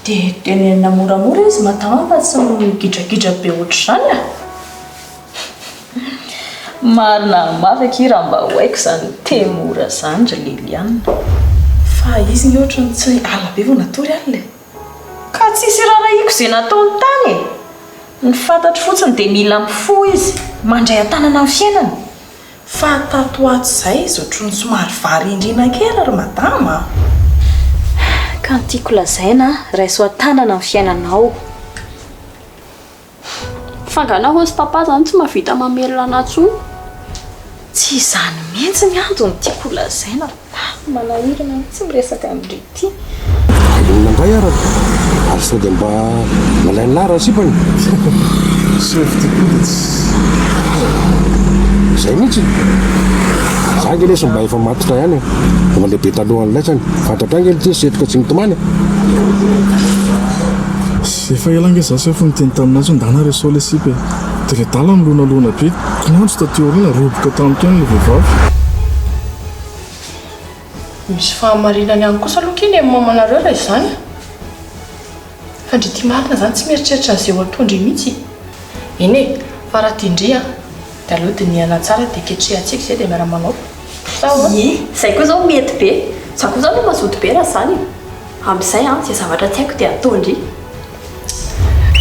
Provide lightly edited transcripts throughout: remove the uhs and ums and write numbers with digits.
Dia tenenina moramora izy madama fa tsy migidragidra be ohatr'izany a! Marina mafy akia raha mba ho haiko izany thé mora izany ry Liliane. Fa izy nge ohatran'ny tsy alina be vao natory alina e! Ka tsisy irarahiako izay nataony tany e! Ny fantatro fotsiny dia mila mifoha izy, mandray an-tanana ny fiainana. Fa tato ho ato izay izy ohatran'ny somary varindrina kely ry madama a! Ka ny tiako lazaina, raiso an-tanana ny fiainanao. Fa nga nareo sy papa zany tsy mahavita mamelona anah tsony? Tsy izany mihitsy ny antony tiako ho lazaina fa manahirana mihitsy miresaka amin-dry ity. Inona indray ary? Ary sao dia mba nalain'lah raha sipany? Chef ty koa dia tsy. Izay mihitsy. Za ange lesy mba efa matotra ihany e. Efa lehibe talohan'ilay zany. Fantatro ange ity setroka tsy mitomany e. Efa ela ange za sefo niteny taminazy hoe ndana resao le sipa e! De le dala nilonalona be, kinanjo taty aoriana roboka tamiko ihany le vehivavy. Misy fahamarinany ihany kosa aloha k'iny amin'ny mamanareo raha izany a! Fa ndry ity marina izany tsy mieritreritra an'izay ho ataon-dry mihitsy e! Eny e! Fa raha tian-dry an! Dia aleo dinihana tsara dia ketrehantsika izay dia miara-manao. Sa ahoana? Ie, izay koa izao mety be. Za koa izany mazoto be raha izany e. Amin'izay an, izay zavatra tsy haiko dia ataon-dry.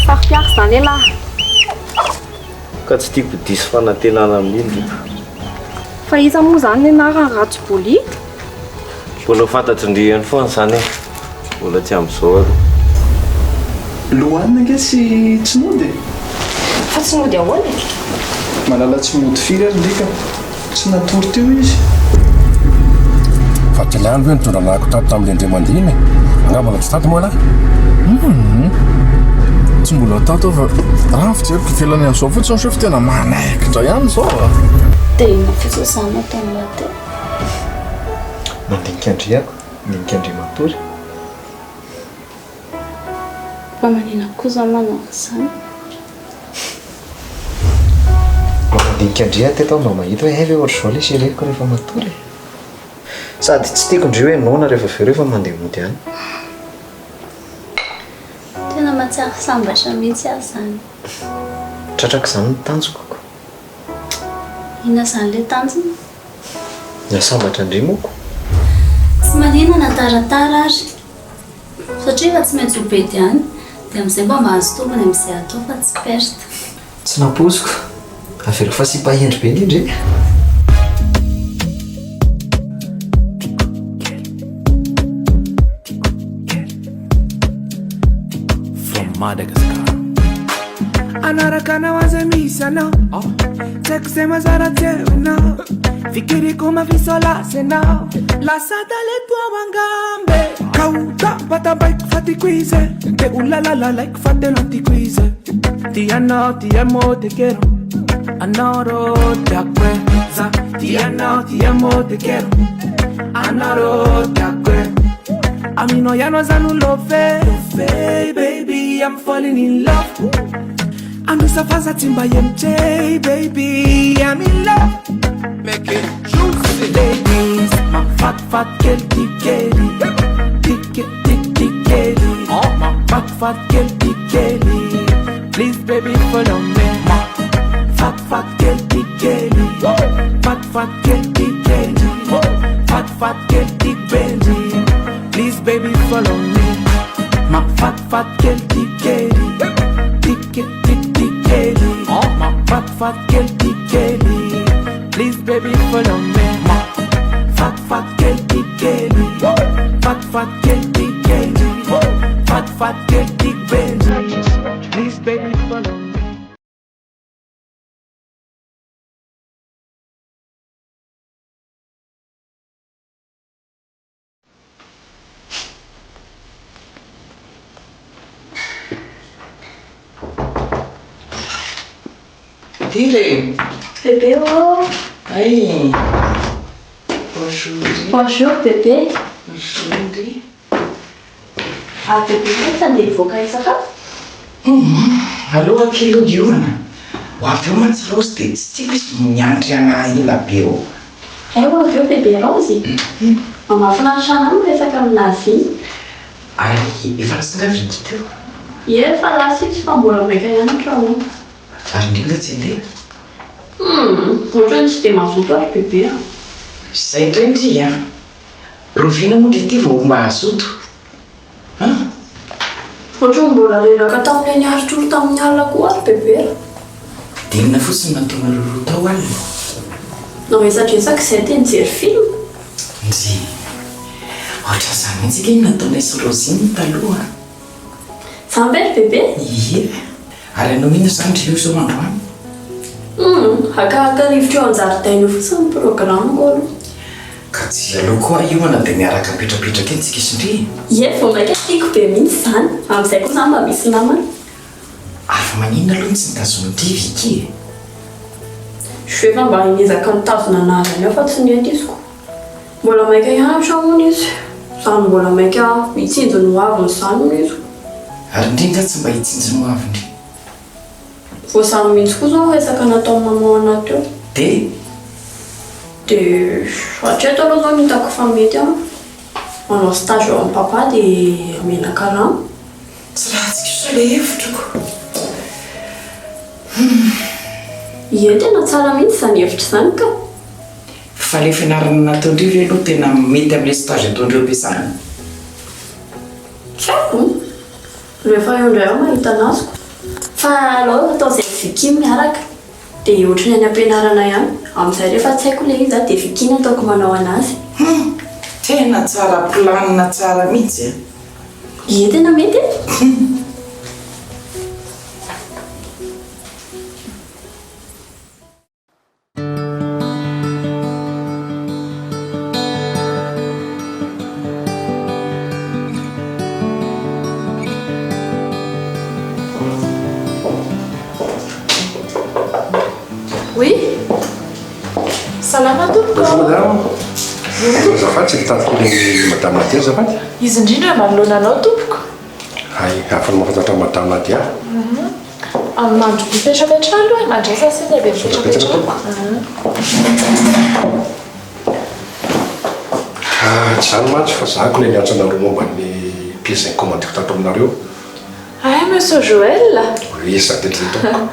Saro-piaro izany elah. Ka tsy tiako ho diso fanantenana amin'iny ry. Fa iza moa izany ny anarany raha tsy Bolida? Mbola ho fantatry ndry eny foana izany e! Mbola tsy amin'izao aloha. Lohane ange tsy tsy nody e! Fa tsy nody ahoana e? Malala tsy mody firy ary ndry ka! Tsy natory teo izy. Fa kely ihany ve nitondra anahako tato tamin'ilay indray mandeha iny e? Angaha mbola tsy tato moa ialahy? Humm. Tsy mbola tato aho fa raha ny fijeriko ivelany an'izao fotsiny chef tena manaikitra ihany izao a! Dia inona fotsiny izany no ataon'lah teo? Mandinika an-dry ako, mandinika an-dry matory. Fa manina koa za manao an'izany? Mba mandinika an-dry aho teto aho mba mahita hoe hay ve ohatr'izao ilay chérie-ko rehefa matory e! Sady tsy tiako ndry hoe noana rehefa avy eo rehefa mandeha mody any. Tena mahatsiaro sambatra mihitsy aho izany. Tratrako izany ny tanjoko ko. Inona izany ilay tanjona? Ny hahasambatra an-dry moa ko. Tsy maninona na taratara ary. Satria efa tsy maintsy ho bedy ihany. Dia amin'izay mba mahazo tombony amin'izay atao fa tsy perte. Tsy nampoiziko. Averiko fa sipa hendry be nge ndry e. From Madagascar. Anaraka anao aza misy anao Tsy haiko izay mazara tsy hainao Fikiriko mafisolasy anao Lasa talento ao angambe Kaota patabaiko fa tiako izy Te ho lalalalaiko fa tena tiako izy Ti anao ti amo te quiero Anao rô tiako e Za ti anao ti amo te quiero Anao rô tiako e Aminao ihany aza no love Love baby I'm falling in love Androsa fa tsy mba MJ baby I'm in love Make it juicy Ladies Mafatifaty kely ty kely Ty ke ty ty kely Mafatifaty kely ty kely Please baby follow me Mafatifaty kely ty kely Fatifaty kely ty kely Fatifaty kely ty bendy Please baby follow me Mafatifaty kely ty kely Ty ke ty ty kely Mafatifaty kely ty kely Please baby follow me Mafatifaty kely ty kely Fatifaty kely ty kely Fatifaty kely ty bendy Please baby follow me Dila e! Bébé ô! Hay! Bonjour. Bonjour bébé. Bonjour ndry. Ah bébé ve tsy handeha hivoaka hisakafo? Humm, aleo akia aloha hiorina. Ho avy eo mantsy Raozy dia tsy tiako izy miandry anah ela be eo. Hay ho avy eo bébé Raozy? Mba mahafinaritra anah miresaka aminà vy. Ary efa lasa angaha Vicky teo? Ie, efa lasa izy fa mbola maika ihany hatramin'io. Ary ndry nga tsy handeha? Humm, ohatran'ny tsy dia mazoto ary bebe a. Izay indray ndry a! Rahoviana moa ndry ity vao mahazoto an? Ohatran'ny mbola reraka tamin'ilay niari-trolo tamin'ny alina koa ary bebe a. Dia inona fotsiny no nataonareo roa tao alina? Niresadresaka izahay dia nijery film. Ndry! Ohatran'izany mihitsy ange no nataonay sy Rosine taloha a! Zany ve ry bebe? Ie! Ary hanao inona izany ry io izao androany? Humm, hakahaka rivotra eo an-jaridaina eo fotsiny ny programme-ko aloha. Ka tsy aleo koa hiomana dia miaraka mipetrapetraka eny tsika sy ndry e? Ie, vao mainka tiako be mihitsy izany, amin'izay koa za mba misy namana. Ary fa maninona aloha no tsy nitazomin-dry Vicky e? Je efa mba niezaka nitazona anazy ihany aho fa tsy nety izy ko. Mbola maika hianatra hono izy. Izany mbola maika hitsinjo ny hoaviny izany hono izy. Ary ndry nga tsy mba hitsinjo ny hoavindry? Vao izany mihitsy koa izao ny resaka nataon'i maman anah teo. Dia? Dia hatreto aloha izao ny hitako fa mety an. Manao stage eo amin'i papa dia omena karama. Tsy ratsy kosa ilay hevitra ko. Humm. Ie tena tsara mihitsy izany hevitra izany ka. Fa le fianarana nataondreo ve aloha tena mety amle stage ataondreo ampiasana? Tsy haiko. Rehefa eo indray aho mahita anazy ko. Fa aleo atao izay Vicky miaraka. Dia ohatry ny any am-pianarana ihany. Amin'izay rehefa tsy haiko ilay izy dia Vicky no ataoko manao anazy. Hum! Tena tsara planina tsara mihitsy a! Ie tena mety e! Hum! Oui. Salama tompoko. Bonjour madame. Azafady tsy nitady kely madame Nadia azafady. Izy indrindra manoloana anao tompoko. Hay, afaka mahafantatra madame Nadia. Mandro mipetrapetraha aloha e, mandraisa seza dia mipetrapetraha. Tsy izany mantsy fa za ko ilay niantso anareo momba ny pièce commandiko tato aminareo. Hay Monsieur Joël? Oui, za teto izay tompoko.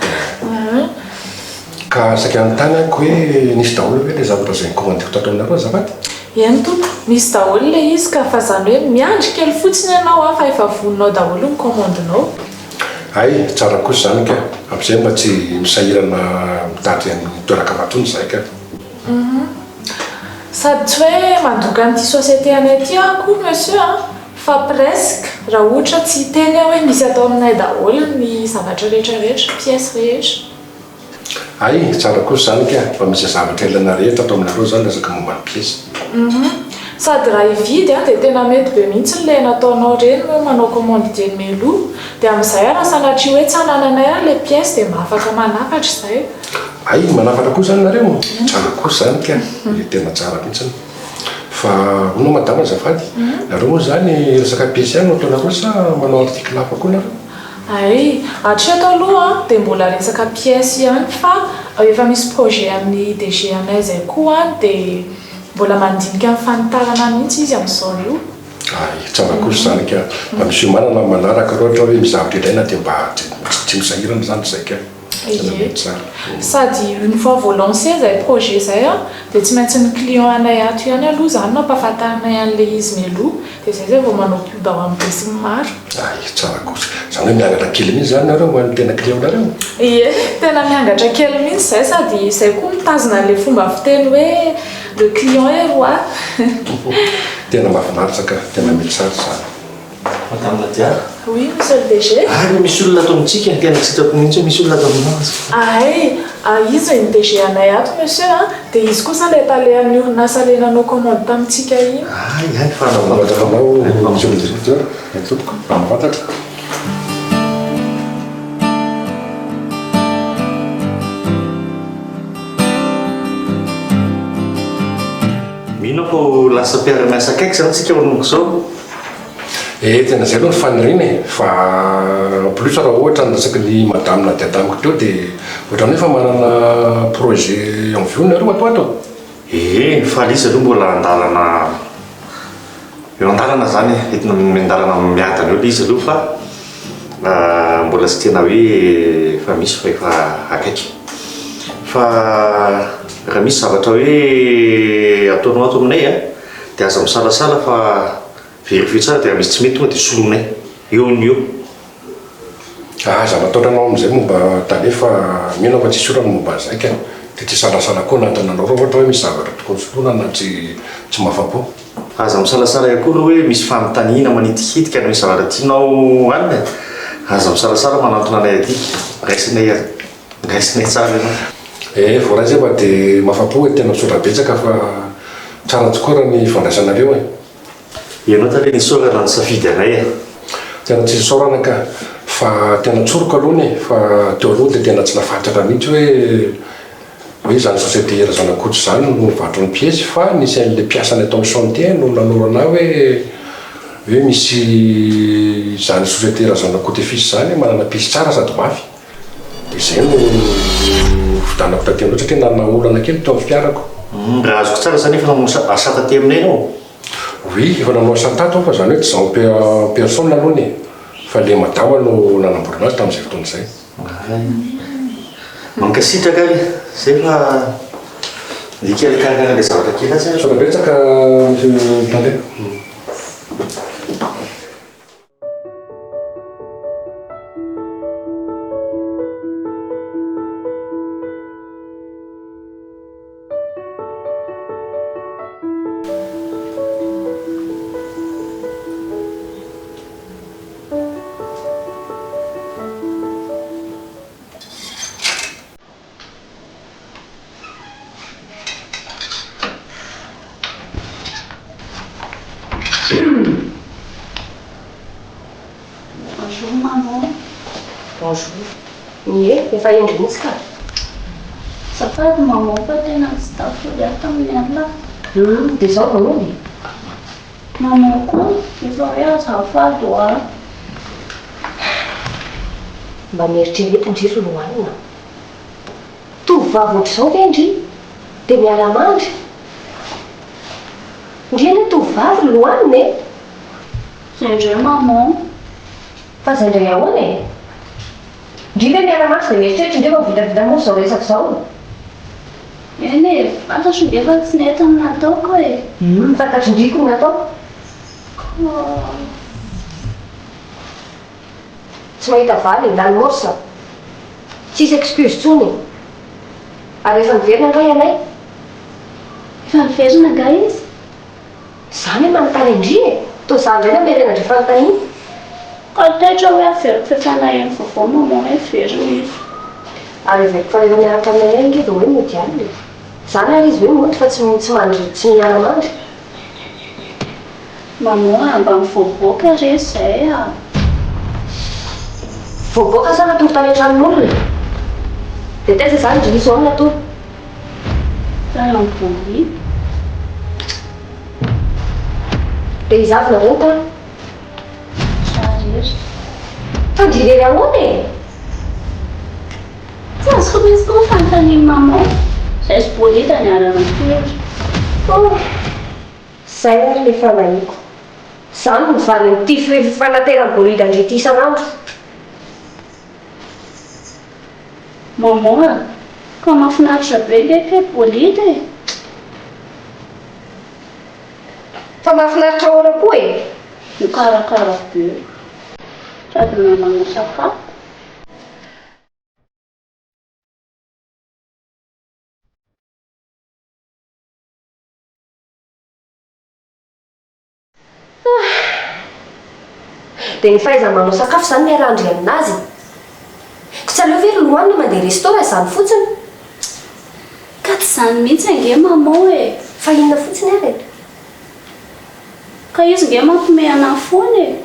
Ka saika hanontany aho ko hoe nisy daholo ve ilay zavatra izay nicommandiko tato aminareo azafady? Eny tompoko, misy daholo ilay izy ka, fa izany hoe miandry kely fotsiny ianao an, fa efa vonona ao daholo ny commande-nao. Hay, tsara kosa izany ka, amin'izay mba tsy misahirana mitady any toeran-kafa intsony izahay ka. Hum. Sady tsy hoe mandoka an'ity société anay ity aho akory monsieur an, fa presque, raha ohatra tsy hiteny aho hoe misy ato aminay daholo ny zavatra rehetra rehetra, pièces rehetra. Hay, tsara kosa izany ka, mba misy zavatra ilaina rehetra ato aminareo izany resaka momba ny piesy. Humm. Sady raha hividy an, dia tena mety be mihitsy ilay nataonao ireny hoe manao commande dieny mialoha. Dia amin'izay raha sanatria hoe tsy anananay ary ilay pièce dia mba afaka manafatra izay. Hay, manafatra koa izany nareo? Tsara kosa izany ka, dia tena tsara mihitsy. Fa hono madama azafady, nareo moa izany resaka pièce ihany no ataonareo sa manao article hafa koa nareo? Hay, hatreto aloha dia mbola resaka pièce ihany fa efa misy projet amin'ny DG anay izay koa any dia mbola mandinika ny fanitarana mihitsy izy amin'izao io. Hay, tsara kosa izany ka. Mba misy hiomanana amin'ny manaraka raha ohatra hoe misy zavatra ilaina dia mba tsy misahirana izany izay ka. Tena mety tsara. Sady une fois vao lancé izay projet izay dia tsy maintsy ny client anay ato ihany aloha izany no ampahafantarinay an'ilay izy mialoha dia izay izay vao manao pub ao amin'ny besinimaro. Ay, tsara kosa. Izany hoe miangatra kely mihitsy izany nareo ho an'ny tena client-nareo? Ie, tena miangatra kely mihitsy izay sady izay koa mitazona an'ilay fomba fiteny hoe le client est roi. Tena mahafinaritra ka, tena mety tsara izany. Madame Nadia. Oui, monsieur le DG. Ary misy olona ato amintsika, tena tsy hitako mihitsy hoe misy olona ato aminao. Hay, izy no DG anay ato monsieur a, dia izy kosa ilay tale an'ny orinasa ilay nanao commande tamintsika iny. Hay, hay, fa Mahafantatra anao monsieur le directeur, eny tompoko, mba mahafantatra. Mino aho fa ho lasa mpiara-miasa akaiky izany isika manomboka izao. Eh tena zay aloha ny faniriana e, fa en plus raha ohatra ny resaky ny madame Nadia tamiko teo dia ohatran'ny hoe efa manana projet en vue nareo ato ato? Ee, fa le izy aloha mbola andalana. Eo an-dalana izany e, entina miandalana miadana eo ilay izy aloha fa mbola tsy tena hoe efa misy fa efa akaiky. Fa raha misy zavatra hoe ataonao ato aminay an, dia aza misalasala fa verifier tsara dia raha misy tsy mety tonga dia soloinay eo no eo. Aza matahotra anao amin'izay momba tale fa mino aho fa tsisy olana momba an'izay ka. Dia tsy hisalasala koa hanantona anao raha ohatra hoe misy zavatra tokony soloina na tsy tsy mahafa-po. Aza misalasala ihany koa raha hoe misy fanontaniana manitikitika na misy zavatra tianao hanina e! Aza misalasala manantona anay aty, raisinay raisinay tsara ianao. Eh voaray zay fa dia mahafa-po e, tena misaotra betsaka fa tsara tokoa raha ny fandraisanareo e. Ianao tale nisaorana nisafidy anay e. Tena tsy isaorana ka, fa tena tsoriko aloha e, fa teo aloha dia tena tsy nahafantatra mihitsy hoe hoe izany société Razanakoto izany no mivarotra ny piesy fa nisy an'ilay mpiasany ato amin'ny chantier no nanoro anah hoe hoe misy izany société Razanakoto et fils izany manana piesy tsara sady mafy. Dia izay no fidanako taty aloha satria nanana olana kely teo amin'ny fiarako. Raha azoko tsara izany efa namono asa taty aminay ianao? Oui, efa nanao asa tato aho fa izany hoe tsy izaho en personne aloha e, fa ilay madama no nanamboarana azy tamin'izay fotoana izay. Hay. Mankasitraka ary, izay fa ndika hikarakara ilay zavatra kely azy aho. Misaotra betsaka Monsieur Tale. Bonjour maman. Bonjour. Ie, efa hendry mihitsy ka. Azafady maman fa tena tsy tafody aho tamin'ny alina. Hum, dia izao vao nody? Maman koa efa hoe azafady hoa. Mba mieritrereta ndry ry Lohanina a! Tovovavy ohatr'izao ve ndry dia miara-mandry? Ndry anie tovovavy ry Lohanina e! Zay indray maman. Fa zay indray ahoana e? Ndry ve miara-mandry dia mieritreritra ndry vao vitavita mora izao resaka izao? Eny e, fantatro nge fa tsy nety ny nataoko e. Humm, fantatro ndry ko ny nataoko. Koa. Tsy mahita valiny, lany morse. Tsisy excuse tsony. Ary efa niverina angaha ianay? Efa niverina angaha izy? Za anie manontany an-dry e! Toa za indray namerenan-dry fanontaniana. Ka taitra hoe averiko f'efa naheno vaovao maman hoe very izy. Ary heveriko fa rehefa miaraka aminay ihany ange vao hoe mody alina e! Zany ary izy hoe mody fa tsy tsy mandry tsy miara-mandry. Maman a, mba mivoaboaka re zay a! Voaboaka sa natory tany an-tranon'olona? Dia taiza izany ry izao no natory? Tany Ambohipo. Dia iza avy nareo no tany? Za irery. Fa ndry irery ahoana e? Tsy azoko mihitsy koa ny fanontanian'i maman. Zay sy Bolida niara-natory. Oh! Zay ary le fanahiako. Zany no valin'ity fanateran'i Bolida an-dry ity isan'andro. Maman a! Ka mahafinaritra be nge kay Bolida e! Fa mahafinaritra ahoana koa e? Mikarakara be. Sady mahay manao sakafo. Dia ny fahaizany manao sakafo izany miaraha-ndry aminazy e! Ko tsy aleo ve ry Lohanina mandeha resto raha izany fotsiny? Ka tsy izany mihitsy ange maman e! Fa inona fotsiny ary e? Ka izy nge mampime anah foana e!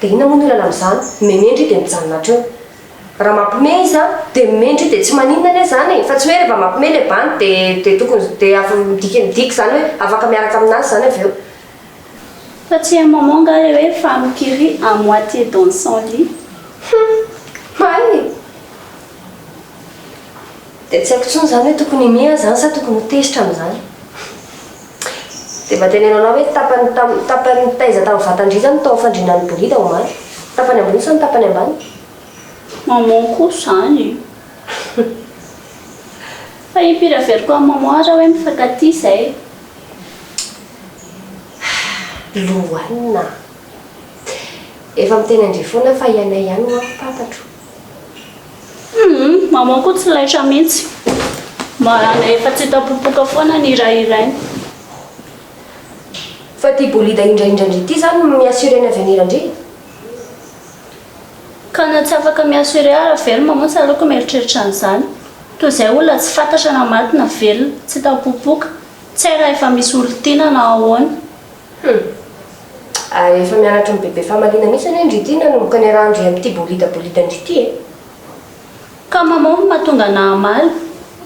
Dia inona moa ny olana amin'izany? Meme ndry dia mijanona hatreo. Raha mampime izy an, dia mime ndry dia tsy maninona anie izany e! Fa tsy hoe rehefa mampime ilay bandy dia dia tokony dia avy midika midika izany hoe afaka miaraka aminazy izany avy eo. Fa tsy un moment nga le hoe femme qui rit à moitié dans son lit. Hum! Hay e! Dia tsy haiko intsony izany hoe tokony hime aho izany sa tokony ho tezitra amin'izany. Dia mba teneno anao hoe tapany tam tapany taiza tamin'ny vatan-dry izany no tao am-fandriana an'i Bolida omaly? Tapany ambony sa ny tapany ambany? Maman koa izany e! Fa impiry averiko amin'i maman ary aho hoe mifankatia izay. Lohanina a! Efa miteny an-dry foana aho fa ianay ihany ho'aho fantatro. Humm, maman koa tsy laitra mihitsy. Marana efa tsy hita popoka foana ny hirahirainy. Fa ity bolida indraindran-dry ity izany no mi-assurer ny avenir-ndry? Ka na tsy afaka mi-assurer ara ve ry maman tsy aleoko mieritreritra an'izany. Toy izay olona tsy fantatra na maty na velona, tsy hita popoka, tsy hay raha efa misy olon-tiana na ahoana. Hum. Ary efa mianatra ny bebe famaliana mihitsy anie ndry ity nanomboka niarahan-dry amin'ity bolida bolida-ndry ity e. Ka maman no mahatonga anah hamaly.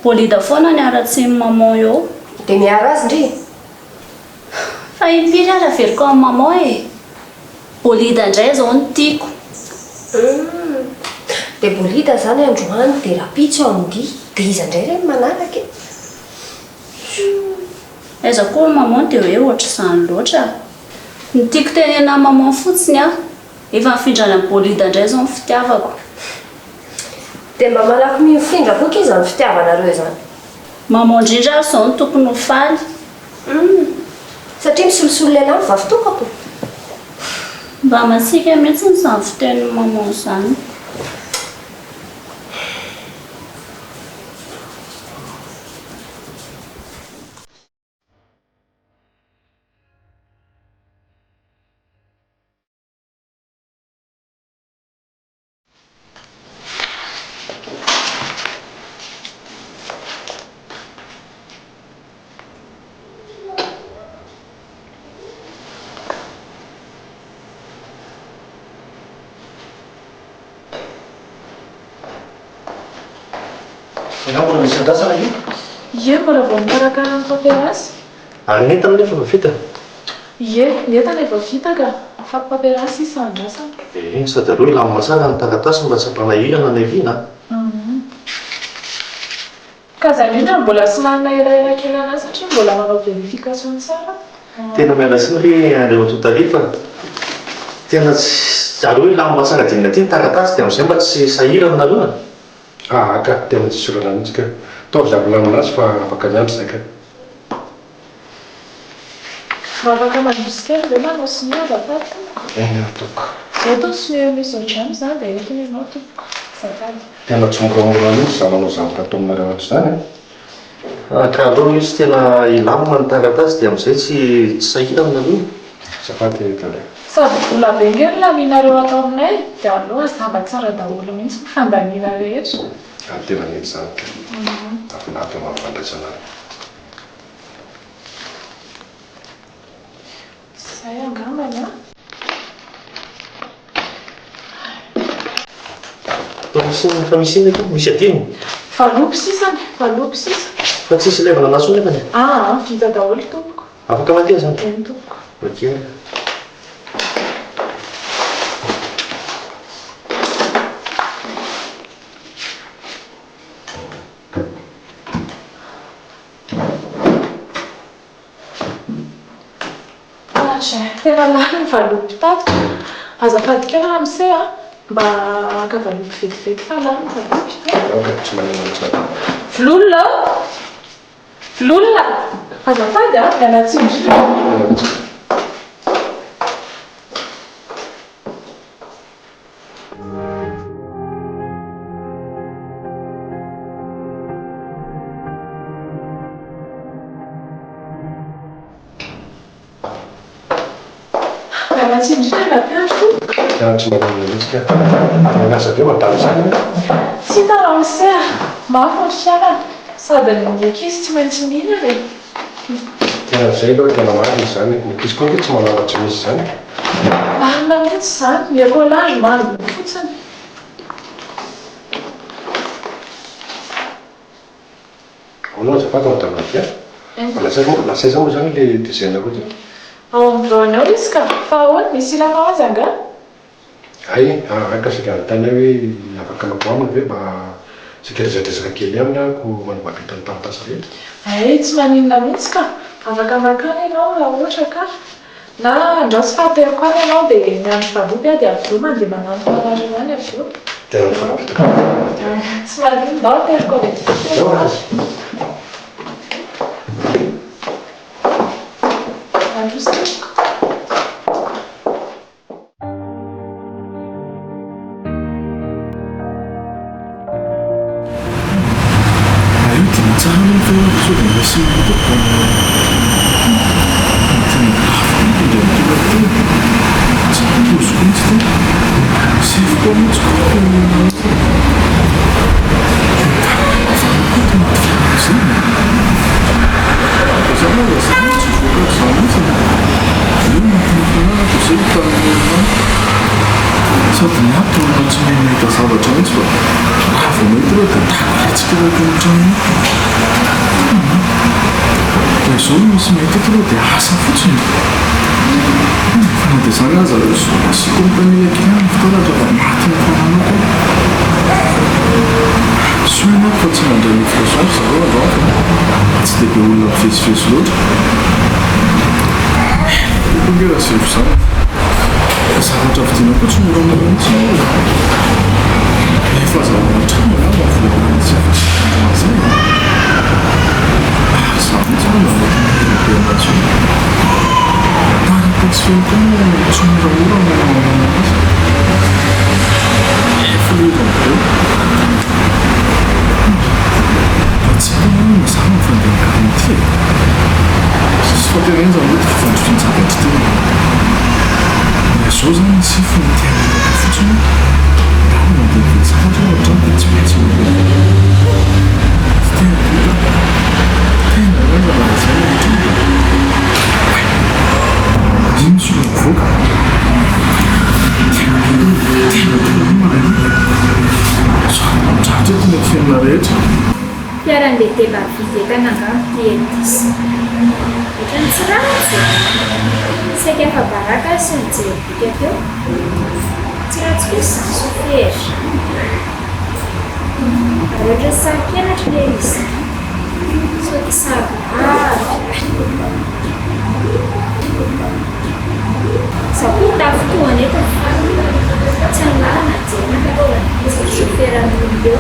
Bolida foana ny haratsian'i maman eo. Dia miaro azy ndry. Fa impiry ary averiko amin'i maman e. Bolida indray izao no tiako. Hum. Dia bolida izany androany dia rahampitso andia. Dia iza indray re no manaraka e? Aiza koa ry maman dia hoe ohatr'izany loatra. Ny tiako tenenina amin'i maman fotsiny an, efa nifindra any amin'ny bolida indray izao ny fitiavako. Dia mba malaky mifindra koa akia izany fitiavanareo izany. Maman indrindra ary izao no tokony ho faly. Humm. Satria misolosolo lehilahy ny vavitokako. Mba masiaka mihitsy izany fitenin'i maman izany. Ianao mbola misy andrasana io? Ie, mbola vao mikarakara ny paperasy. Ary ny entana nefa efa vita? Ie, ny entana efa vita ka. Fa paperasy sisa andrasana. Ee, sady aleo hilamina tsara ny taratasy mba tsy hampanahirana ny aoriana a! Ka zay indrindra no mbola somary nahelaela kely anahy satria mbola manao verification tsara. Tena miala tsiny ry Andriamatoa Tale fa tena tsy, aleo hilamina tsara dinga aty ny taratasy dia amin'izay mba tsy sahirana nareo e! Aa ka, tena tsisy olana mihitsy ka. Ataovy izay hampilamina azy fa afaka miandry izay ka. Mba afaka mandroso kely ve manao sonia azafady tompoko? Eny ary tompoko. Eto ny sonia Miss James a, dia eto ny anao tompoko. Azafady. Tena tsy moramora mihitsy izany manao zavatra atao aminareo ato izany an! Ka aleo mihitsy tena hilamina ny taratasy dia amin'izay tsy tsy sahirana nareo. Azafady Tale. Sady vola be nge no lanianareo ato aminay dia aleo hazava tsara daholo mihitsy ny fandaniana rehetra. Ary tena mety izany ka. Mahafinaritra mahafandraisana ahy. Izay angambany an. Fa misy fa misy inona akia? Misy adino? Valopy sisany, valopy sisa. Fa tsisy ilaivana anazy intsony nefany e? Aa, vita daholo tompoko. Afaka mandeha izany? Eny tompoko. Ok. Tena lany ny valopy tato. Azafady kely ramose a! Mba haka valopy vetivety fa lany ny valopy. Ok, tsy maninona mihitsy madama. Vololona ô! Vololona! Azafady a! Miala tsiny indrindra. Miala tsiny indrindra raha mpiandry tompoko. Tena tsy maninona mihitsy ka. Ary miasa be madama izany an. Tsy hita ramose a! Mafy ny fiainana. Sady ny ankizy tsy maintsy mihinana e. Tena izay aloha tena marina izany e. Ny ankizy koa ange tsy manao raha tsy misy izany e. Marina mihitsy izany. Ny écolage mandiny fotsiny. Ahoana azafady madame Nadia? Fa lasa aiza moa lasa aiza moa izany ilay DG-nareo ity? Ao amin'ny biraony ao izy ka. Fa ahoana? Misy ilanao azy angaha? Hay, araka saika anontany ahy hoe afaka mankao aminy ve mba Saika hiresadresaka kely aminy aho ko manambavita ny taratasy rehetra. Hay, tsy maninona mihitsy ka! Afaka mankany ianao raha ohatra ka. Na andraso fa ateriko any ianao dia miandry valopy aho dia avy eo mandeha manantona anareo any avy eo. Tena mifanapitaka mihitsy. Tsy maninona, ndao ateriko avy aty Ndao ary. Mandroso tompoko. Raha io dia tsara aloha ny feonao fa sao dia misy hitako tena grave be ity indray mitoraka ity e. Tsy ampoiziko mihitsy ity. Sefo koa moa tsy koko mihitsy e. Za moa lazaina hoe tsy voakatr'izany mihitsy e. Io no mampinono ahy dia izay no tamin'ny olona any. Sady ny ahy toa olona tsy mahay mahita zavatra mihitsy fa raha vao mahita aloha dia takoritsika eraky ny trano io. Hum. Raha izao no misy mahita eto aloha dia asa fotsiny. Hum. Fa na dia izany aza asiako mitanila kely ihany ny fitaratra fa maty ny hafanana ato aho. Soa ihany aho fa tsy nandray livraison ry zareo androany fa tsy dia be olona mivezivezy loatra. Io koa ange raha sefo izany. Fa zavatra vidiana koa tsy moramora mihitsy aloha e. Efa azahoana trano angamba ny vola lany tsy afa-tsy azy e. Ary izaho mihitsy aloha mba mety mila be anazy io. Taratasy feno koa moa tsy moramora ny manao anazy. Efa levona be. Mba tsy hitako aloha mazava ny fandehan'ny garantie e. Tsisy fampihenjana aloha ity fifandrifian-javatra ity e. Raha izao izany ny sefo no te hanaraka fotsiny hoe ndao mandeha mividy zavatra aho hatrany dia tsy maintsy mandeha. Tsy te hahavita aho. Tena henjana raha izay no hitranga e. Oay! Iny misy olona mivoaka. Tena tena tena homana io. Zava-dratsy eto ny fiainana rehetra. Fiarandehibe mba mividy entana angamba ity Elvis. Ohatran'ny tsy ratsy e! Saika afa-baraka aho sy nijery bika teo. Tsy ratsy kosa izany sôfera izany. Ary ohatran'ny saro-kenatra ilay izy izany. Sao dia saro-bavy ary. Za koa tafintohana eto ny farany. Tsy any lalana jerena fa tonga dia chauffeur an'olona eo.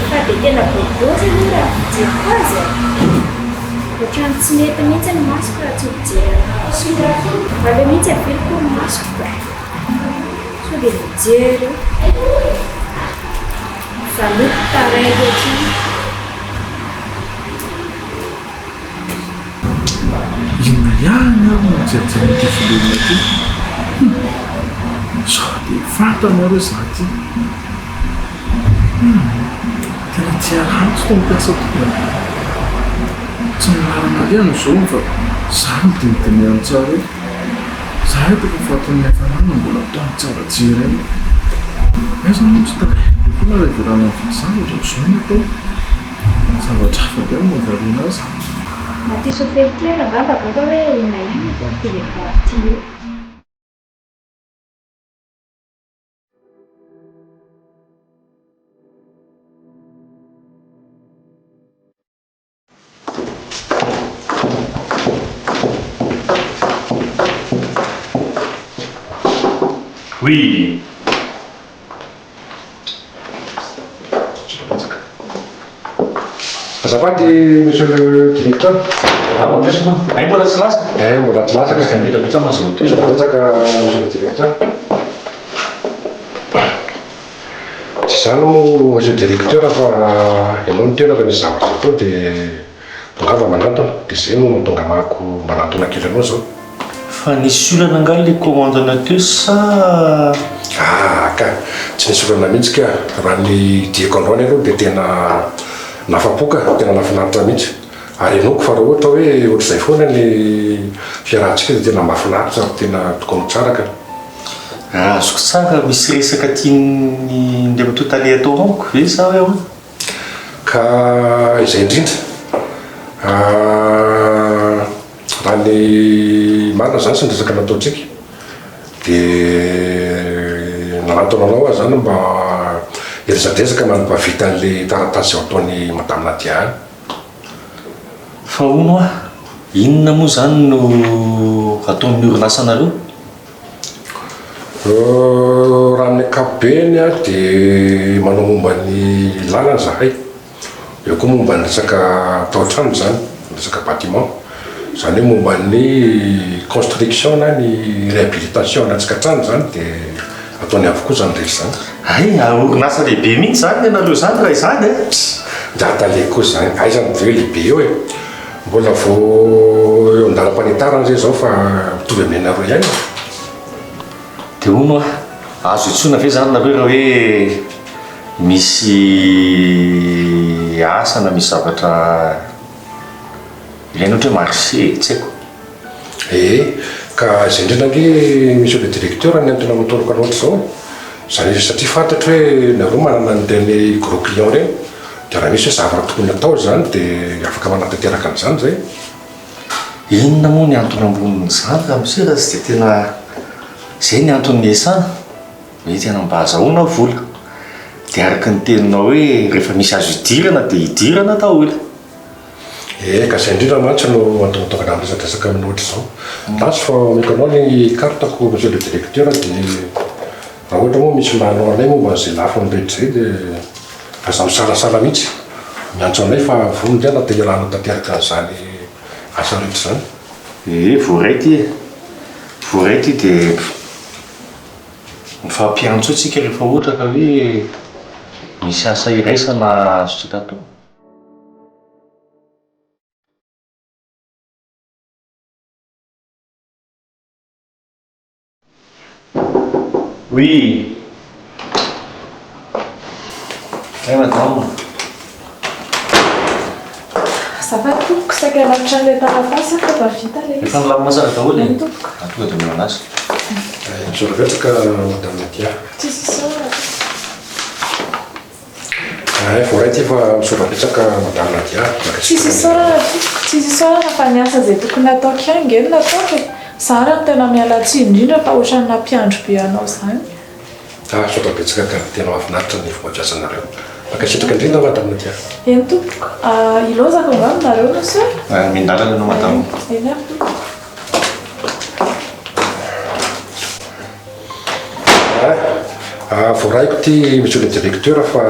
Fa dia tena bôgôsy aloha raha ny fijeriko azy e. Ohatran'ny tsy mety mihitsy ny masoko raha tsy mijery anazy. Aleo mihitsy averiko ny masoko ka. Sao dia mijery eo. Valopy taraiky ohatran'ny. Inona ihany ary no jerijeren'ity filohana ity? Hum! Sao dia fantany ary hoe za ty? Hum! Tena tia ratsy itony mpiasa itony e! Tsy ny lalana alehany izao fa za no dinidinihany tsara eto. Za eto efa fatin'ny hafanana mbola ataony tsara jery ihany. Aiza moa tsy taraiky be foana raha ivelana mividy zavatra, izao no atao. Zavatra hafa be no mahavariana azy. Na ty sofera ty ary angamba gaga hoe inona ihany no ataon'ity vehivavy ity eo. Oui. Azafady monsieur le directeur. Ay mbola tsy lasa? Eh mbola tsy lasa ka. Mila vita mahazo Misaotra betsaka monsieur le directeur. Tsy izany moa monsieur le directeur fa ianao no tena fa nisy zavatra natao dia tongava manantona dia izay no mahatonga anahako manantona kely anao izao. Fa nisy olana angaha le commande nateo sa. Ah ka! Tsy nisy olana mihitsy ka! Raha ny diako androany aloha dia tena nafapo ka! Tena nahafinaritra mihitsy! Ary inoako fa raha ohatra hoe ohatr'izay foana ny fiarahantsika dia tena mahafinaritra ary tena tokony ho tsara ka! Raha azoko tsara, misy resaka tian'i Andriamatoa Tale atao amiko ve sa hoe ahoana? Ka izay indrindra. Raha ny marina izany sy ny resaka nataontsika dia nanantona anao aho izany mba Hiresadresaka mandra-pahavita an'ilay taratasy izay ataon'i Madame Nadia any. Fa hono hoa, inona moa izany no ataon'ny orinasanareo? Raha amin'ny ankapobeny dia manao momba ny lalana izahay. Eo koa momba ny resaka tao-trano izany, resaka bâtiment. Izany hoe momba ny construction na ny réhabilitation ana-tsika trano izany dia ataony avokoa izany rehetra izany. Hay, ary orinasa lehibe mihitsy izany ny anareo izany raha izany e! Ndra tale koa izany, aiza no dia hoe lehibe eo e! Mbola vao eo an-dalam-panitarana izay izao fa mitovy amin'ny anareo ihany e! Dia hono hoa, azo iantsoana ve izany nareo raha hoe misy asa na misy zavatra ilaina ohatra hoe marché e, tsy haiko. Ee, ka izay indrindra ange Monsieur le Directeur ny antony nanotoroko anao ohatr'izao e. Izany hoe satria fantatro hoe nareo manana an'ireny gros client ireny, dia raha misy hoe zavatra tokony hatao izany dia afaka manatanteraka an'izany izay. Inona moa ny antony ambonin'izany ramose raha tsy dia tena izay ny antony niasana? Mety tena mba azahoana vola. Dia araka ny teninao hoe rehefa misy azo idirana dia idirana daholo. Ee, ka izay indrindra mantsy no antony mahatonga anah miresadresaka aminao ohatr'izao. Lasa fa omeko anao ny carte-ko monsieur le directeur dia raha ohatra moa misy ilànao anay momba an'izay lafiny rehetra izay dia aza misalasala mihitsy miantso anay fa vonona indray te hialana tanteraka an'izany asa rehetra izany. Ee, voaray ity e. Voaray ity dia mifampiantso eo tsika rehefa ohatra ka hoe misy asa iraisana azontsika atao. Oui. Hey madame. Azafady tompoko, saika hanatitra an'ilay taratasy aho fa efa vita ilay izy. Efa nilamina tsara daholo e? Eny tompoko. Ah, tonga dia omeo anazy. Misaotra betsaka madame Nadia. Tsisy isaorana tompoko. Hay voaray ity fa misaotra betsaka madame Nadia. Tsisy isaorana tompoko, tsisy isaorana fa ny asa izay tokony hataoko ihany nge no nataoko e. Za ary no tena miala tsiny indrindra fa ohatran'ny nampiandry be anao izany. Ah misaotra betsaka ka, tena mahafinaritra ny fomba fiasanareo. Mankasitraka indrindra madame Nadia. Eny tompoko, ilaozako angamba nareo monsieur? Miandalana ianao madame. Eny ary tompoko. Ah, voaraiko ity Monsieur le Directeur fa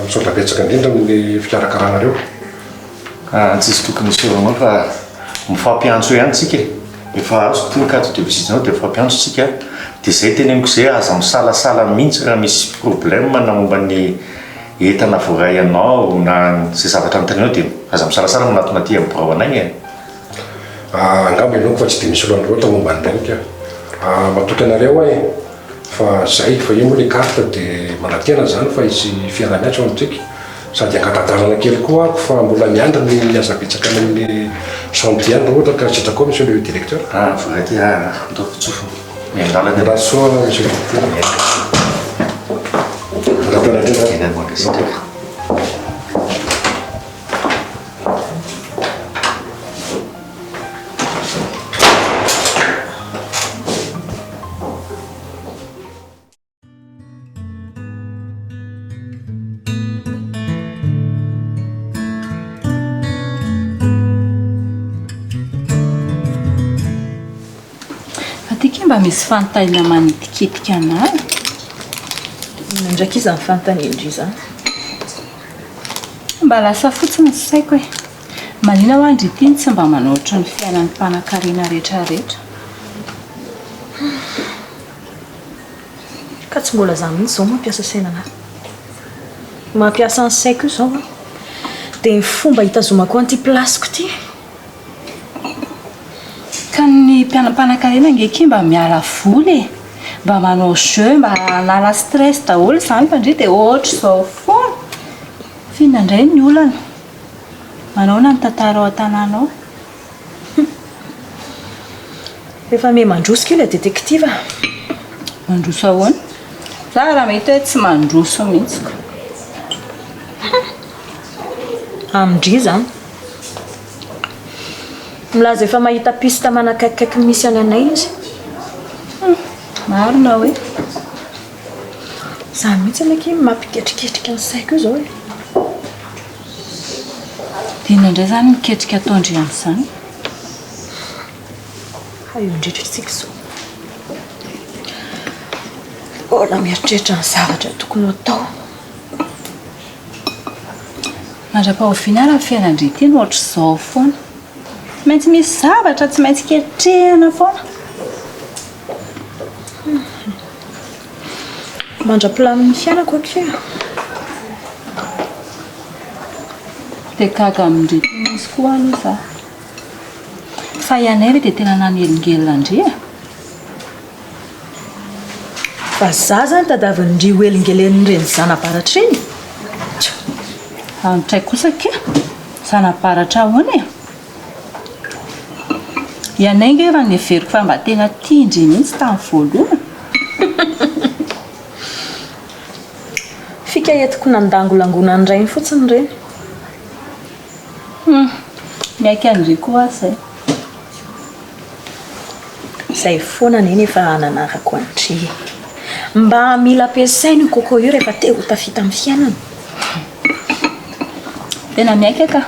misaotra betsaka indrindra amin'ny fikarakaranareo. Ah, tsisy tokony hisaoranao fa mifampiantso eo ihany tsika e. Efa azo ity ny carte de visite-nao dia mifampiantso tsika. Dia izay teneniko izay, aza misalasala mihitsy raha misy problème na momba ny entana voaray anao na izay zavatra anontanianao dia aza misalasala manatona aty amin'ny birao anay e. Ah, angamba inoako fa tsy dia misy olana loatra momba an'ireny ka. Ah, matoky anareo aho e. Fa zay, fa io moa le carte dia manantena zany fa hisy fiaraha-miasa ao amintsika. Sady angata-dalana kely koa ako fa mbola miandry ny asa betsaka any amin'ny chantier any raha ohatra ka sitraka ao monsieur le directeur. Ah, voaray ty ah, ataoko tsofina. Miandalana. Mirary soa monsieur le directeur. Mandrapy indrindra. Tena mankasitraka. Fa ty kay mba misy fanontaniana manitikitika anah e. Inona ndraiky izany fanontanian-dry izany? Mba lasa fotsiny ny saiko e. Manina hoa ndry ity no tsy mba manao ohatran'ny fiainan'ny mpanankarena rehetra rehetra. Ka tsy mbola za mihitsy izao mampiasa saina anah. Mampiasa ny saiko io izao an. Dia ny fomba hitazomako an'ity place-ko ity. Ka ny mpanankarena ange akia mba miala voly e! Mba manao jeu mba hanala stress daholo izany fa ndry dia ohatr'izao foana! F'inona indray ny olana? Manahoana ny tantara ao an-tanàna ao? Hum! Efa miha mandroso k'ilay détective a! Mandroso ahoana? Za raha mahita hoe tsy mandroso mihitsy ko! Hum! Amin-dry izany. Milaza efa mahita piste manakaikikaiky ny misy any anay izy. Hum, marina hoe. Izany mihitsy anie akia no mampiketriketrika ny saiko io izao e. Dia inona indray izany ny ketrika ataon-dry amin'izany? Hay eo indrindra isika izao. Mbola mieritreritra ny zavatra tokony ho atao. Mandra-pahoviana ary ny fiainan-dry ity no ohatr'izao foana? Tsy maintsy misy zavatra tsy maintsy ketrehina foana. Mandra-pilamin'ny fiainako akia. Dia gaga amin-dry ity mihitsy koa aloha za. Fa ianay ve dia tena nanelingelina an-dry e? Fa za zany tadiavin'ndry ho elingelenin'ireny zana-baratra ireny? Tjo! Anotray kosa akia! Zana-baratra ahoana e? Ianay nge efa neveriko fa mba tena tian-dry mihitsy tamin'ny voalohany. Fika entiko nandangolangoana ny rainy fotsiny ireny. Hum! Miaiky an-dry koa aho izay. Izay foana anie no efa nanarako an-dry e. Mba mila ampiasaina io coco io rehefa te ho tafita amin'ny fiainana. Tena miaiky ka.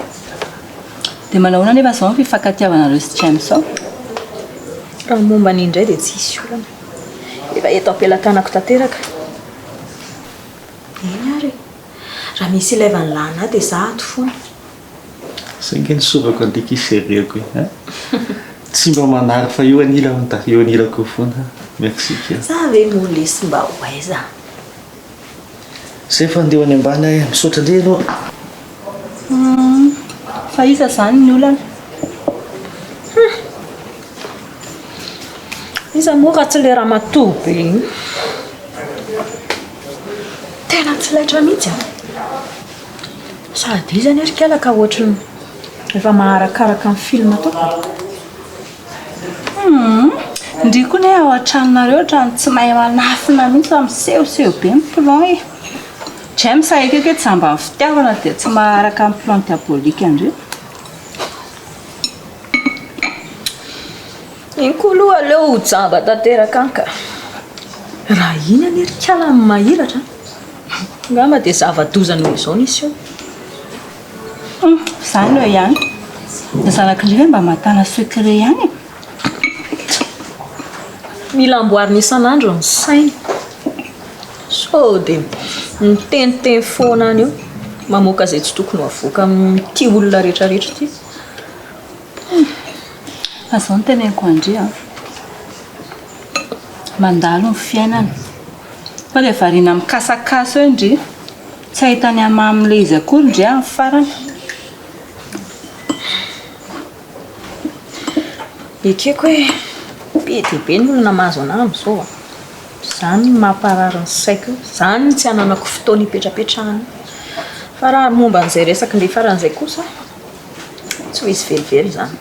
Dia manao ahoana anefa izao ny fifankatiavanareo sy James ao? Raha ny momba an'iny indray dia tsy hisy olana. Efa eto am-pelatanako tanteraka. Eny ary e. Raha misy ilaivan'i Lana ahy dia za ato foana. Zay nge ny sovako alika i chérie-ko e hein! Tsy mba manary fa eo anilako da eo anilako eo foana. Merci kia. Za ve moa lesy mba ho aiza? Zay fa andeha ho any ambany aho e! Misaotra indray aloha. Humm fa iza zany ny olana? Humm! Iza moa raha tsy le ramatoa be iny? Tena tsy laitra mihitsy an! Sady izy anie ry kala ka ohatry ny efa maharakaraka ny film ataoko e. Humm! Ndry koa ne ao an-tranonareo ohatran'ny tsy mahay manafina mihitsy fa misehoseho be ny plan e! James a ekeko hoe jamban'ny fitiavana dia tsy maharaka ny plan diabolique ndry. Iny koa aloha aleo ho jamba tanteraka any ka. Raha iny anie ry kala no mahiratra an! Angamba dia zava-doza noho izao ny hiseho. Hum, izany eo ihany. Ny zanak'i ndry ve mba mahatana secret ihany e? Mila amboarina isan'andro ny sainy. Sao dia miteniteny foana any eo, mamoaka izay tsy tokony ho avoaka amin'ity olona rehetrarehetra ity. Hum, fa izao no teneniko an-dry an. Mandalo ny fiainana. Fa dia variana mikasakasa eo ndry. Tsy hahita ny hamamin'ilay izy akory ndry amin'ny farany. Ekeko hoe be dia be ny olona mahazo an'ahy amin'izao a. Izany no mamparary ny saiko io. Izany no tsy ananako fotoana hipetrapetrahana. Fa raha ny momba an'izay resaka indray faran'izay kosa, tsy ho hisy velively izany.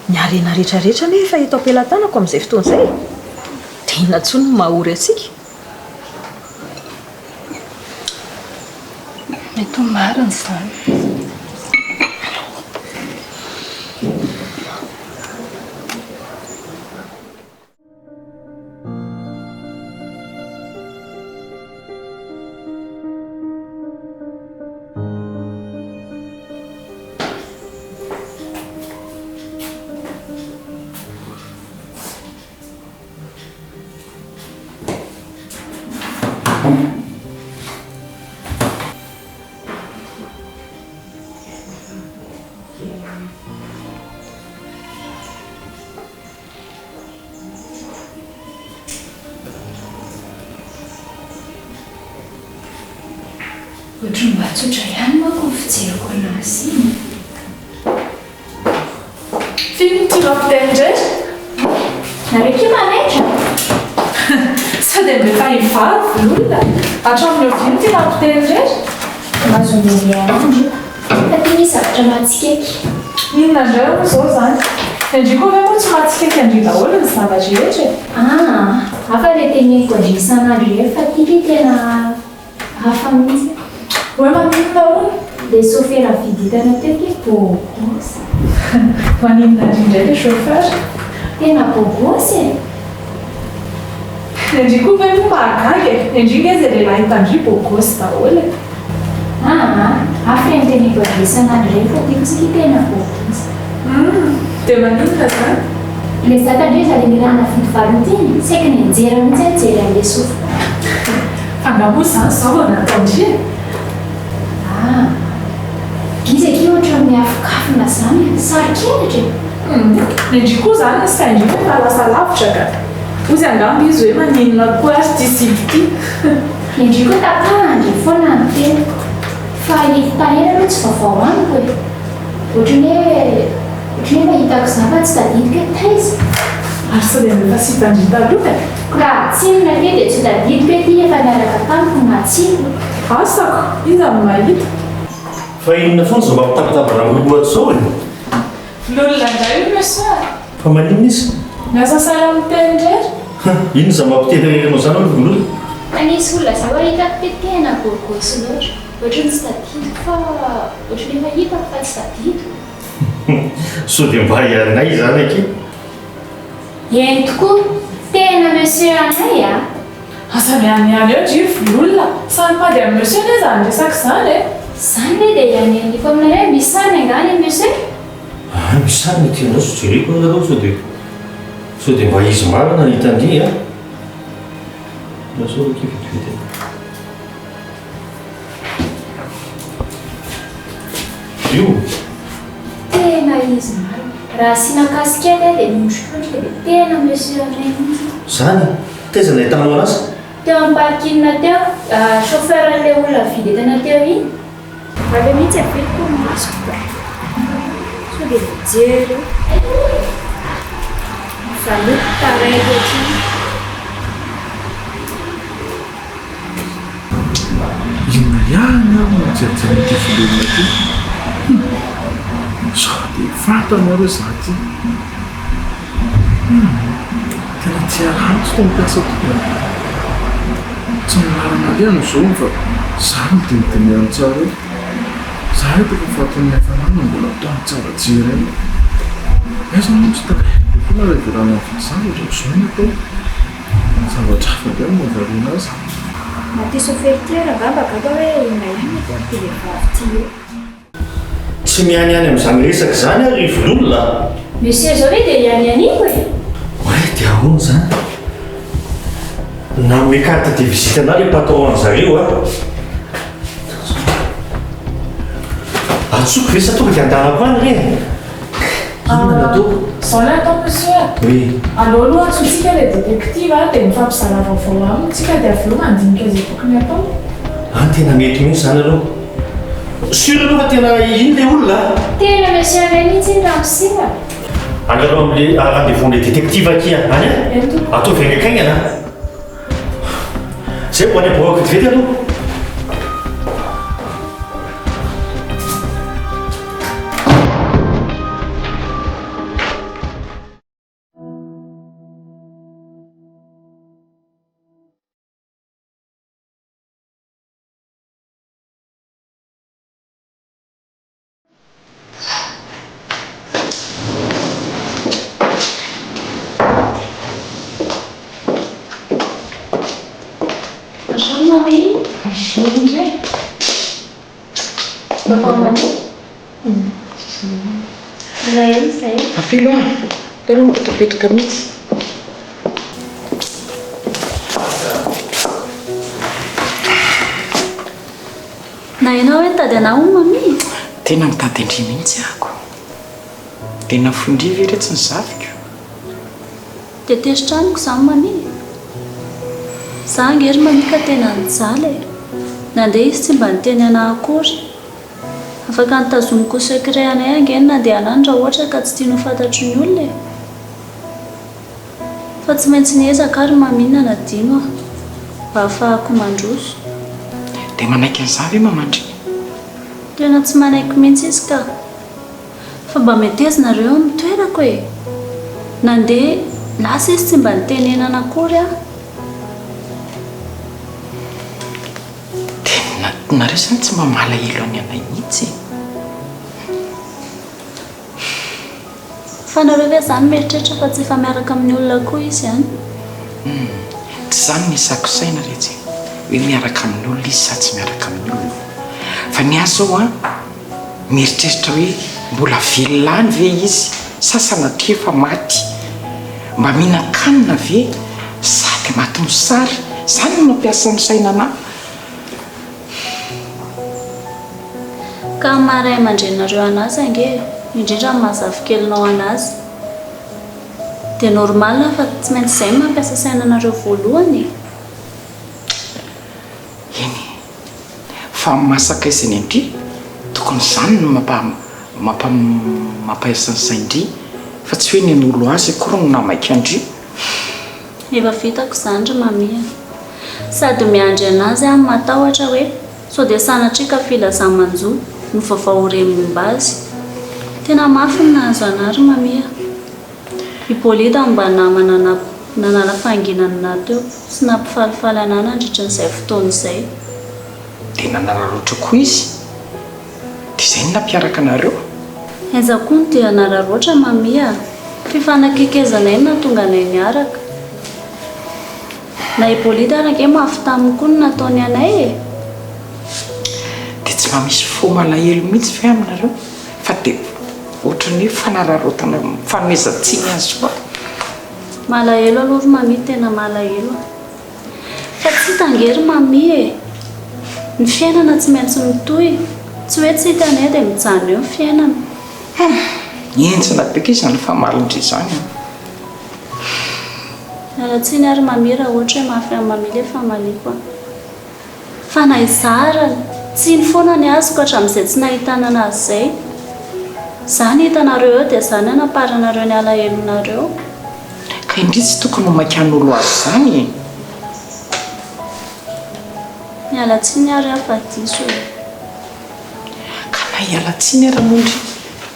Ny harena rehetrarehetra anie efa eto am-pelatanako amin'izay fotoana izay e! Dia inona intsony no maha ory antsika? Mety ho marina izany. Ohatran'ny mba tsotra ihany manko ny fijeriko anazy iny. F'inona ity mampiteny indray? Nareo akia manaitra? Sao dia mba efa hivady ny olona? Hatramin'ny oviana ity mampiteny indray? Mahazo mihomehy anah ndry. Fa ty misy zavatra mahatsikaiky. Inona indray hono izao izany? Ny an-dry koa ve moa tsy mahatsikaiky an-dry daholo ny zava-drehetra e? Aa, hafa ilay teneniko an-dry isan'andro ireny fa ty ve tena hafa mihitsy. Hoe maninona hono? Ilay sôfera vidy hitanao teo ve beau gosse? Maninona an-dry indray ilay chauffeur? Tena beau gosse e! Ny an-dry koa ve moa mahagaga e! Ny an-dry nge izay lehilahy hitan-dry beau gosse daholo e! Aa! Hafa ireny teneniko an-dry isan'andro ireny fa tiako tsy tena beau gosse. Humm! Dia maninona izany? Ilay zaka-ndry iza ilay nirahana vody valiny ity e! Saiky nianjera mihitsy aho nijery an'ilay sofiko. Fa angaha moa izany izao vao nataon-dry e? Aa! Iza akia ohatran'ny miafokafona izany e! Saro-kenatra e! Humm! Ny an-dry koa izany ny sain-dry efa lasa lavitra ka! Hozy angamba izy hoe maninona koa ary ity sipa ity. Ny an-dry koa tapahan-dry foana ny teniko. Fa ity tarehy aloha tsy vaovao amiko e! Ohatran'ny hoe ohatran'ny hoe efa hitako izany fa tsy tadidiko hoe taiza. Ary sao dia mba efa sipan-dry taloha e? Ko raha tsinona ve dia tsy ho tadidiko hoe ity efa niaraka tamiko na tsia. Asako, iza no mahita? Fa inona foana izao mampitabataba anareo ato izao e? Lolona indray io monsieur a! Fa maninona izy? Miasa saina miteny irery. Hum, inona izany mampiteny irery anao izany aloha Vololona? Fa nisy olona izay hoa hitako hoe tena beau gosse loatra. Ohatran'ny tsy tadidiko fa ohatran'ny efa hitako fa tsy tadidiko. Hum, sao dia mba ianay izany akia? Eny tokoa, tena monsieur anay a! Aza mihanihany eo dry Vololona, samy mpady amin'i monsieur anie izany resaka izany e! Izany ve dia hianianiako aminareo hoe misy sariny angaha ny an'i monsieur? Aa misy sariny ity anao sao jereko aloha nareo sao dia sao dia mba izy marina no hitan-dry a! Lasa aloha akia vetivety e! Io! Tena izy marina. Raha asiana casquette dia miondrikondrika dia tena monsieur anay mihitsy. Zany? Taiza no nahitanao anazy? Teo amin'ny parking teo, chauffeur an'ilay olona nividy entana teo iny. Aleo mihitsy averiko ny masoko ka. Sao dia mijery eo. Valopy taraiky ohatr'iny. Inona ihany ary no jerijeren'ity velona ity? Hum! Sao dia fantany ary hoe za ty? Hum! Tena tia ratsy itony mpiasa itony e! Tsy ny lalana alehany izao fa za no dinidinihany tsara eo. Za eto efa fatin'ny hafanana mbola ataony tsara jerena. Aiza moa tsy taraiky be foana raha ivelana mividy zavatra, izao no atao. Zavatra hafa indray no mahavariana azy. Na ty chauffeur ty ary angamba gaga hoe inona ihany no ataon'ity vehivavy ity eo. Tsy mianiany amin'izany resaka izany aho ry Vololona a! Monsieur zao ve dia ianianiako e? Oay dia ahoana izany? Nanome carte de visite anah ilay patron an-zareo a! Antsoiko ve sa tonga dia andanako any re? Inona no ataoko? Izao ny atao monsieur a! Oui. Aleo aloha antsointsika ilay détective dia mifampizara vaovao aminy tsika dia avy eo mandinika izay tokony hatao. An tena mety mihitsy izany aloha. Sûr aloha fa tena iny ilay olona a! Tena monsieur anay mihitsy iny ramose a! Any aloha amin'ilay rendez-vous amin'ilay détective akia any a! Eny tompoko. Ataovy haingankaingana a! Zay vao any am-biraoko vetivety aloha. Bonjour mamie. Bonjour ndry. Maman mamie. Mbola ela izay. Afilo a! Tena mipetrapetraka mihitsy. Na ianao hoe nitady anah hono mamie? Tena mitady an-dry mihitsy ahako. Dia nafoin-dry ve retsy ny zafiko? Dia tezitra amiko izany mamie? Za ange ry mamie ka tena nijaly e! Nandeha izy tsy mba niteny anah akory. Afaka nitazomiko ho secret anay ange ny nandehanany raha ohatra ka tsy tiany ho fantatry ny olona e! Fa tsy maintsy niezaka ary Mamie nanadino aho mba hahafahako mandroso. Dia manaiky an'izany ve Mamandry? Tena tsy manaiky mihitsy izy ka. Fa mba meteza nareo eo amin'ny toerako e! Nandeha lasa izy tsy mba nitenenana akory aho. Tena nareo izany tsy mba malahelo an'i anay mihitsy e! Fa nareo ve zany mieritreritra fa tsy efa miaraka amin'ny olona koa izy any? Humm. Tsy izany no isako saina retsy e! Hoe miaraka amin'olona izy sa tsy miaraka amin'olona. Fa ny ahy izao an, mieritreritra hoe mbola velona any ve izy sa sanatria efa maty? Mba mihinan-kanina ve sa dia maty mosary? Izany no mampiasa ny saina anà. Ka amin'ny maha ray aman-dreninareo an'azy ange e, indrindra amin'ny maha zafikelinao an'azy. Dia normal fa tsy maintsy izay no mampiasa saina anareo voalohany e. Eny e. Fa amin'ny maha sakaizany an-dry, tokony izany no mampa mampa mampiasa ny sain-dry fa tsy hoe ny hanolo azy akory no nahamaika an-dry. Efa vitako izany ry Mamy a. Sady miandry an'azy aho no matahotra hoe sao dia sanatria ka filazà-manjo no vaovao ho re momba azy. Tena mafy ny nahazo anà ry Mamy a. I Bolida no mba namana nanala fahanginana anà teo sy nampifalifaly anà nandritra an'izay fotoana izay. Dia nanararaotra koa izy? Dia izay no nampiaraka anareo? Aiza koa no dia hanararaotra Mamy a! Fifanakekezanay no nahatonga anay niaraka. Na i Bolida ary ange mafy taminy koa ny nataony anay e! Dia tsy mba misy fo malahelo mihitsy ve aminareo fa dia ohatran'ny hoe fanararaotana fanomezan-tsiny azy foana? Malahelo aloha ry Mamy, tena malahelo a! Fa tsy hita ange ry Mamy e! Ny fiainana tsy maintsy mitohy, tsy hoe tsy hita anie dia mijanona eo ny fiainana. Hum! Henjana be kay izany famalin-dry izany an! Miala tsiny ary Mamy raha ohatra hoe mafy amin'i Mamy ilay famaliako an! Fa na izaho ary, tsiny foana ny azoko hatramin'izay tsy nahitana anazy izay. Izany hitanareo eo dia izany hanaparanareo ny alahelonareo. Ka indry tsy tokony ho maika hanolo azy izany e! Miala tsiny ary aho fa diso e! Ka na hiala tsiny ara moa ndry,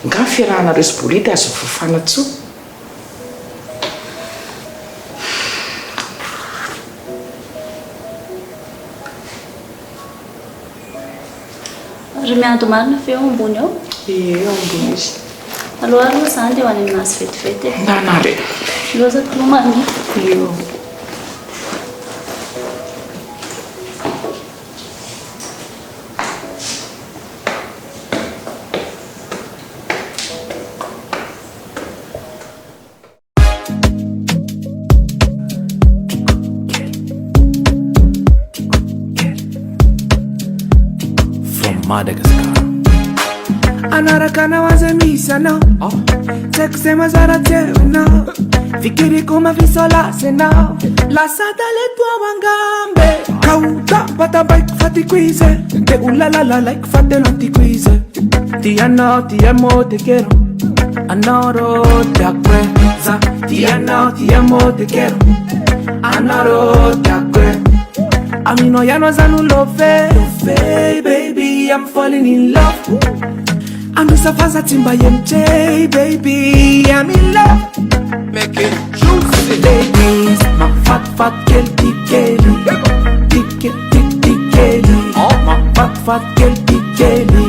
nga ny fiarahanareo sy Bolida azo fafana tsoa? Ry miady marina ve eo ambony eo? Ie, eo ambony izy. Aleo aloha izany dia ho any aminazy vetivety e. Ndana ary e. Loza tokoa Mamy. Io. From Madagascar. Anaraka anao aza misy anao Tsy haiko izay mazara tsy eo ianao Fikiriko mafisolasy ianao Lasa talento ao angambe Ka ho tampatampaiko fa tiako izy Dia ho lalalalaiko fa tena tiako izy Ti anao ti amo te quiero Anao rô tiako e Za ti anao ti amo te quiero Anao rô tiako e Aminao ihany aza no love Love baby I'm falling in love Androsa fa za tsy mba MJ baby I'm in love Make it juicy Ladies Mahafatifaty kely ty kely Ty kely ty ty kely Mahafatifaty kely ty kely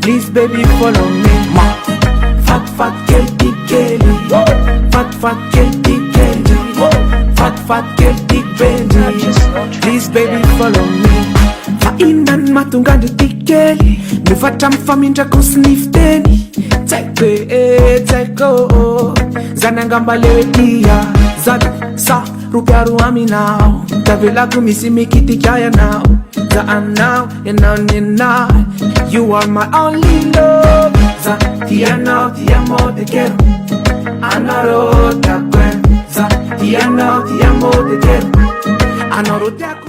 Please baby follow me Mahafatifaty kely ty kely Fatifaty kely ty kely Fatifaty kely ty baby Please baby follow me Fa inona no mahatonga an-dry ty kely Miova hatramin'ny famindrako sy ny fiteny Tsy haiko e, tsy haiko ô Zany angamba le hoe tia Zany sa ropiaro aminao Tavelako misy mikitika ianao Za aminao, ianao nenah You are my only love Za tia anao, ti amo, te quiero Anao rô tiako e Za tia anao, ti amo, te quiero Anao rô tiako.